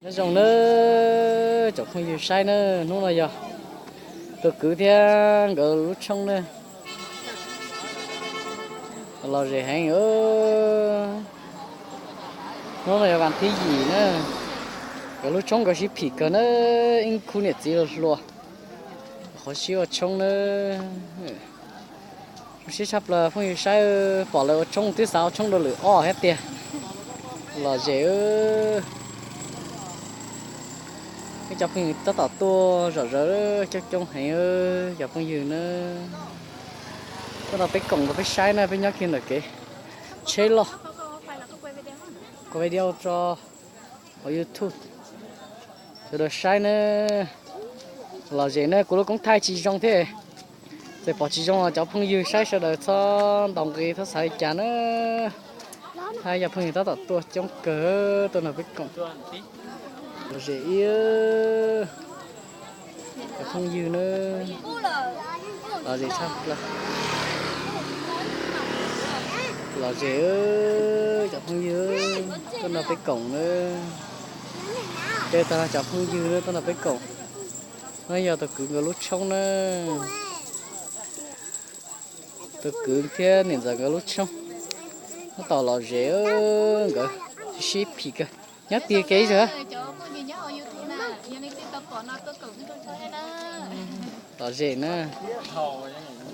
Nyob zoo na, cov phooj ywg saib na, hnub no yog tus kwv thiab nkawd lub tshoob na. Lom zem heev. Hnub no yog vas thib yim na, nkawd lub tshoob nkawd sib phim kawg na, ib khub niam txiv hluas qhov sib ua tshoob na. Zoo siab tshaj plaws phooj ywg saib, pom lawv ua tshoob twb xav ua tshoob dua lwm ob thiab tiag. Lom zem. Ib cov phooj ywg tab tom tuaj zom zaws coob coob heev, cov phooj ywg na. Tuaj nrog peb koom rau peb saib na, peb nyob kiag ntawm kev tsheb loj, kuv video tso hauv YouTube sawv daws saib na. Lom zem na, kuv lub koob thaij tsis zoo thiab, txawm pom tsis zoo los cov phooj ywg saib sawv daws txhob ntaus nqi txhob xav li cas na. Hab cov phooj ywg tab tom tuaj coob kawg tuaj nrog peb koom. Lom zem ib, cov phooj ywg na, lom zem tshaj plaws. Lom zem, cov phooj ywg tuaj nrog peb koom na. Peb tag no cov phooj ywg na tuaj nrog peb koom. No yog tus kwv nkawd lub tshoob na. Tus kwv thiab niam ntxawm nkawd lub tshoob tab tom lom zem, nkawd sib phim kawg. Nyob tiag kev zog. Lom zem na,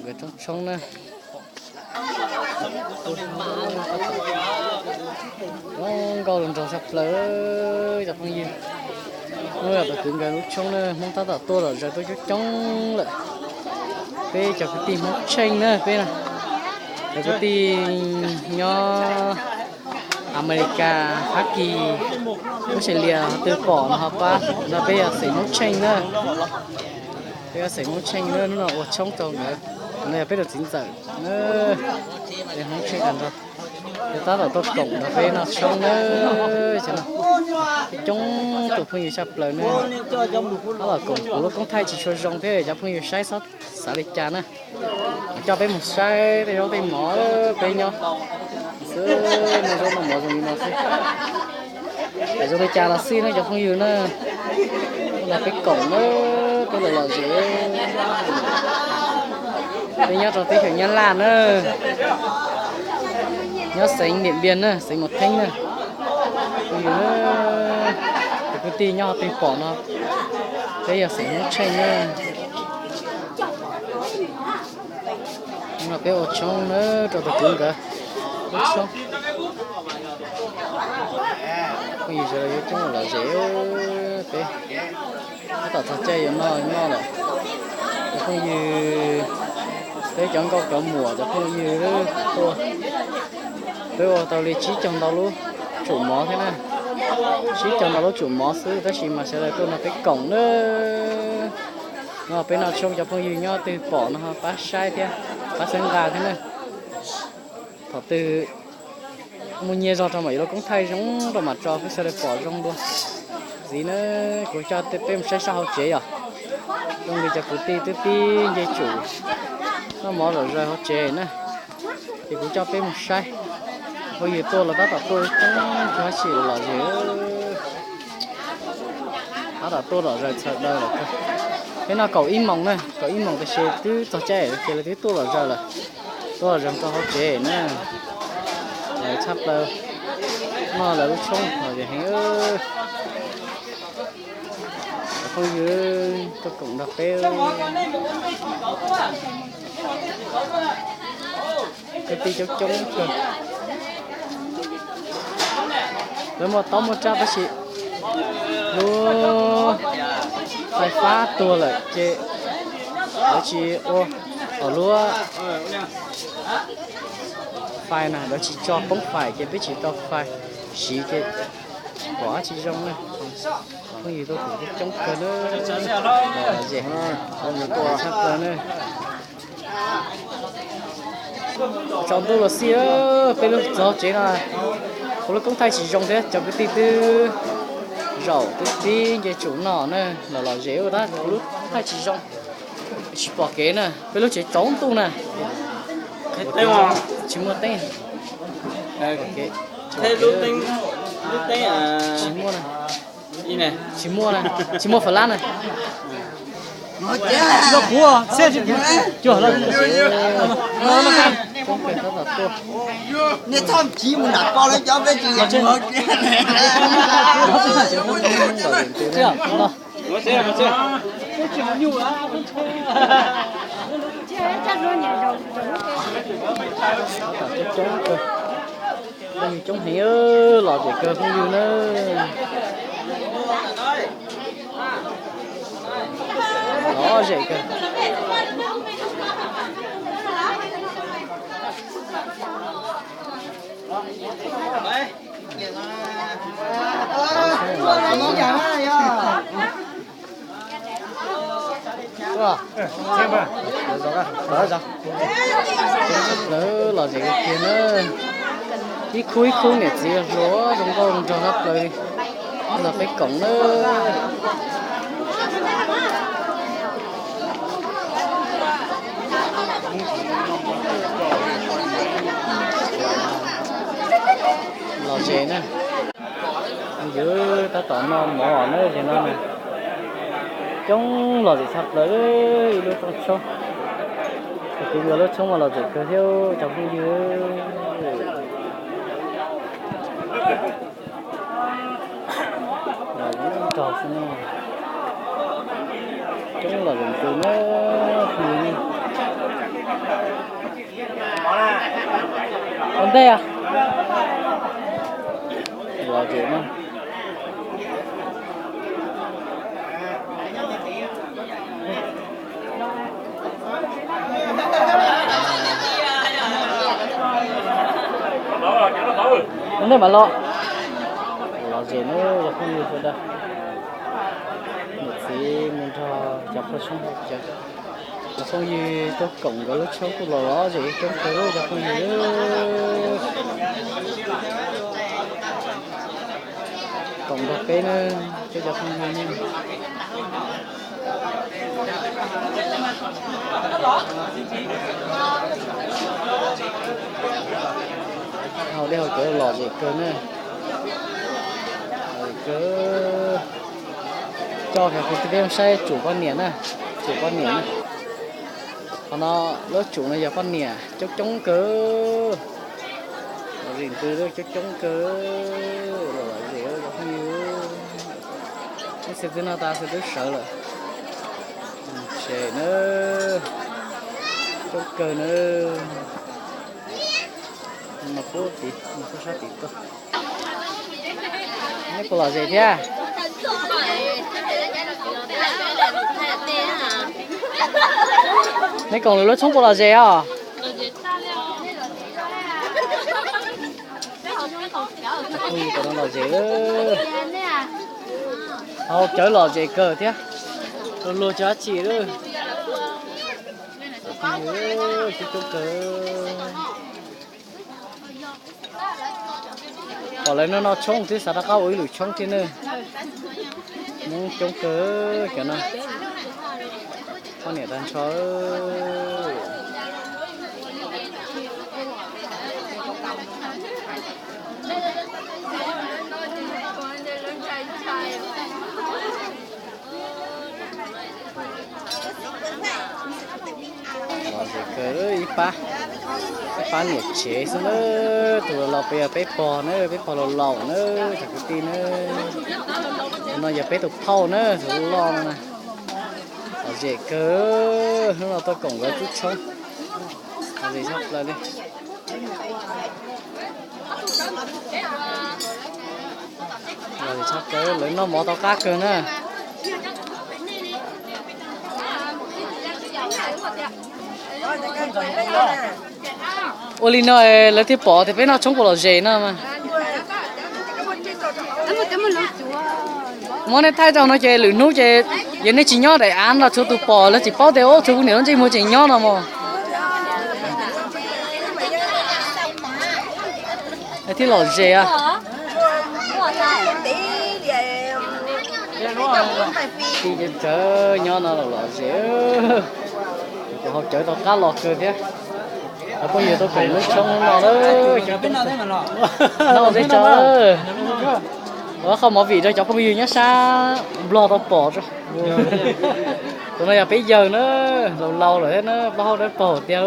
nkawd tshoob tshoob na. Zoo nkauj los nraug tshaj plaws cov phooj ywg. Hnub no tus kwv nkawd lub tshoob na, Hmoob tab tom tuaj lom zem tuaj coob coob lawm. Peb cov kwv tij Hmoob Tsheej na peb na, cov kwv tij nyob Amelikas, Fab Kis, Australia twg pom no ho pab no, peb yog xeem Hmoob Tsheej na. Peb yog xeem Hmoob Tsheej na, hnub no ua tshoob rau nkawd. No yog peb tus txiv ntxawm na, peb Hmoob Tsheej tag nrho. Peb tab tom tuaj koom nrog peb noj tshoob na. Cov no coob tus phooj ywg tshaj plaws na. Tab tom koom, kuv lub koob thaij tsis tshua zoo thiab, cov phooj ywg saib txhob xav li cas na. Coj peb mus saib tej zaub tej mov peb nyob xwb, noj zaub noj mov zoo li no xwb. Txawm zoo li cas los xij na cov phooj ywg na, los peb koom na, peb lawv lom zem. Peb nyob rau teb chaws Nyab Laj na, nyob xeev Niam Npias na, xeev Mus Theeb na. Phooj ywg, tus kwv tij nyob twg pom no, peb yog xeem Hmoob Tsheej na. Hnub no peb ua tshoob na rau tus kwv nkawd lub tshoob. Phooj ywg sawv daws yuav coob lom zem, peb tab tom txog caij yuav noj noj lawm. Cov phooj ywg, peb cov nkauj cov muam cov phooj ywg tuaj, peb ua tau li tsib caug ntau lub tsum mov thiab na. Tsib caug ntau lub tsum mov xwb tab sis mas sawv daws tuaj nrog peb koom na. No peb noj tshoob, cov phooj ywg nyob twg pom no pab saib thiab pab txhawb nqa thiab na. Thaum twg muaj nyiaj zog rau mam yuav lub koob thaij zoo rau mam tso peb sawv daws pom zoo dua ntxiv na. Kuv coj peb mus saib sab hauv tsev yom. Zoo li cov kwv tij twb pib nce tsum noj mov zom zaws hauv tsev na, ces kuv coj peb mus saib. Phooj ywg tuaj los tab tom tuaj coob coob tab sis lom zem, tab tom tuaj lom zaws txhawm daws lawm. Peb noj kaum ib moos na, kaum ib moos tab sis twb txog caij ces lawv twb tuaj lom zaws lawm. Tuaj lom zaws rau hauv tsev na. Lawv tshaj plaws, noj lawv lub tshoob lom zem heev. Cov phooj ywg tuaj koom nrog peb, kwv tij coob coob kawg. Lawv muaj taub muaj raj tab sis lub fais fab tuag lawm ces lawv tsis ua, lub fais na lawv tsis tso poob fais ces peb tsis tau fais siv ces pom dab tsi zoo na. Phooj ywg tuaj koom coob kawg na, lom zem tshaj plaws na. Tsaus ntuj los xij, peb lub txog tsev no, kuv lub koob thaij tsis zoo thiab cov kwv tij twb zaum twb pib nce tsum noj na, los lom zem ua tab kuv lub thaij tsis zoo, tsis pom kev na, peb lub tsev tsaus ntuj na, tsis muaj teeb, tsis muaj na. Tsis muaj, tsis muaj fam lab na. Los kuv, cuag los. Nej txhob chiv mus nram ko lawv cov peb tsis yog. Coob heev, los zem kawg phooj ywg na. Los zem kawg. Lawv los zem kiag na. Ib khub ib khub niam txiv hluas zoo nkauj nrog sab plaws li. Los peb koom na. Los zem na. Yus tab tom noj mov na, zem no na. Coob los zem tshaj plaws ib lub rooj tshoob. Kuv nkawd lub tshoob mas los zem kawg thiab cov phooj ywg. Los zem tag xwb na. Coob los zem ntws na, phooj ywg. Ua ntej, los zem na. Ua ntej mas los. Los zem na, cov phooj ywg sawv daws. Niam txiv mus nrog cov phooj ywg, cov phooj ywg tuaj koom nkawd lub tshoob kuj los los zem coob kawg cov phooj ywg. Koom nrog peb na, peb cov phooj ywg ne. Haus dej haus cawv los zem kawg na. Zem kawg. Coj kiag kuv tus peb saib tsum poj niam na, tsum poj niam na. Qhov no lub tsum no yog poj niam coob coob kawg. Los zem ntws coob coob kawg, los zem cov phooj ywg. Ib xwb twb noj tas xwb twb sawv lawm. Zem na, coob kawg na. Mas pub tim, mas pub sab tim tuaj. Neb puas lom zem thiab? Neb koom lwm lub tshoob puas lom zem os? Cov phooj ywg tom no lom zem lawm. Haus cawv lom zem kawg thiab. Luag luag cov dab tsi lawm. Coob coob kawg. Pom lawv noj noj tshoob twb xav rov qab ua ib lwm tshoob thiab na. Nyoob coob kawg cov no. Poj niam tag nrho. Los zem kawg ib pab, ib pab niam tsev xwb na. Tus los los peb yog peb pog na, peb pog laus laus na, cov kwv tij na. Tus no yog peb tus phauj na, tus loj no na. Los zem kawg, hnub no tuaj koom nkawd lub tshoob. Los zem tshaj plaws li. Los zem tshaj plaws, lawv noj mov tau qab kawg na. Ua li no lawv thiaj pom tias peb noj tshoob puas lom zem no mas. Muab nej thaij rau no ces lwm hnub ces yog nej tsis nyob daim av no los tshuav tus pom, lawv tsis paub tias ub tshuav kuv niam lub ntsej muag tseem nyob no mos. Thiaj lom zem. Tij Ntxawm nyob no los lom zem. Kuv haus cawv tau qab los kawg thiab. Cov phooj ywg tuaj koom lub tshoob no lawm. Noj peb tso. Ua qhov movie rau cov phooj ywg nyob sab Nplog tau pom. Tus no yog peb yawg na, laus laus lawm thiab na, plaub hau dawb paug tiag.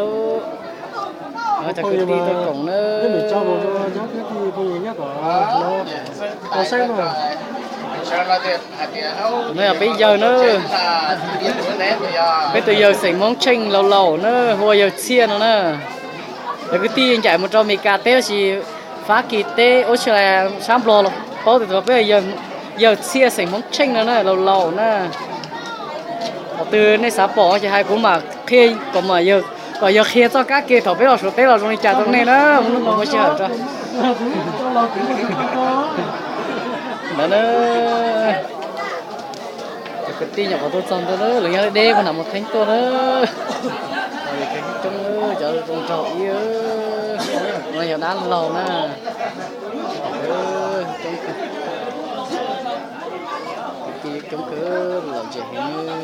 Cov kwv tij tuaj koom na. Tus no yog peb yawg na. Peb tus yawg xeem Hmoob Tsheej laus laus na, hu ua yawg Txhiaj no na. Cov kwv tij ncaim mus rau Amelikas teb los sis Fab Kis teb, Australia, sab Nplog los paub tias peb yawg Txhiaj xeem Hmoob Tsheej no na, laus laus na. Qhov twg nej xav pom ces hais kuv mam qhia, kom yawg qhia txoj kab ke thaum peb los Suav teb los zoo li cas rau nej na, muaj sij hawm rau ntawd na. Cov kwv tij nyuam qhuav tuaj txog ntawd na, lawv nyob deb deb puag nram Mus Theeb tuaj na. Coob, cov zoo nraug ib, no yog dab laug na. Coob, kwv tij coob kawg, lom zem heev.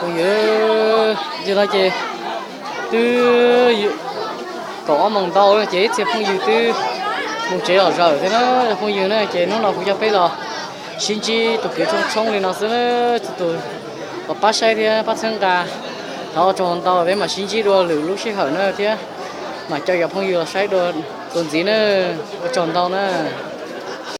Phooj ywg, yog no ces twb kaum ob moos ntau no ces ib txhia phooj ywg twb mus tsev lom zawm thiab na. Phooj ywg na, ces hnub no kuv coj peb los sib ntsib tus kwv tshoob tshoob li no xwb na. Tus uas pab saib thiab pab txhawb nqa, thov ua tsaug ntau, peb mam sib ntsib dua lwm lub sij hawm na thiab mam coj cov phooj ywg los saib dua tuaj ntxiv na. Ua tsaug ntau na.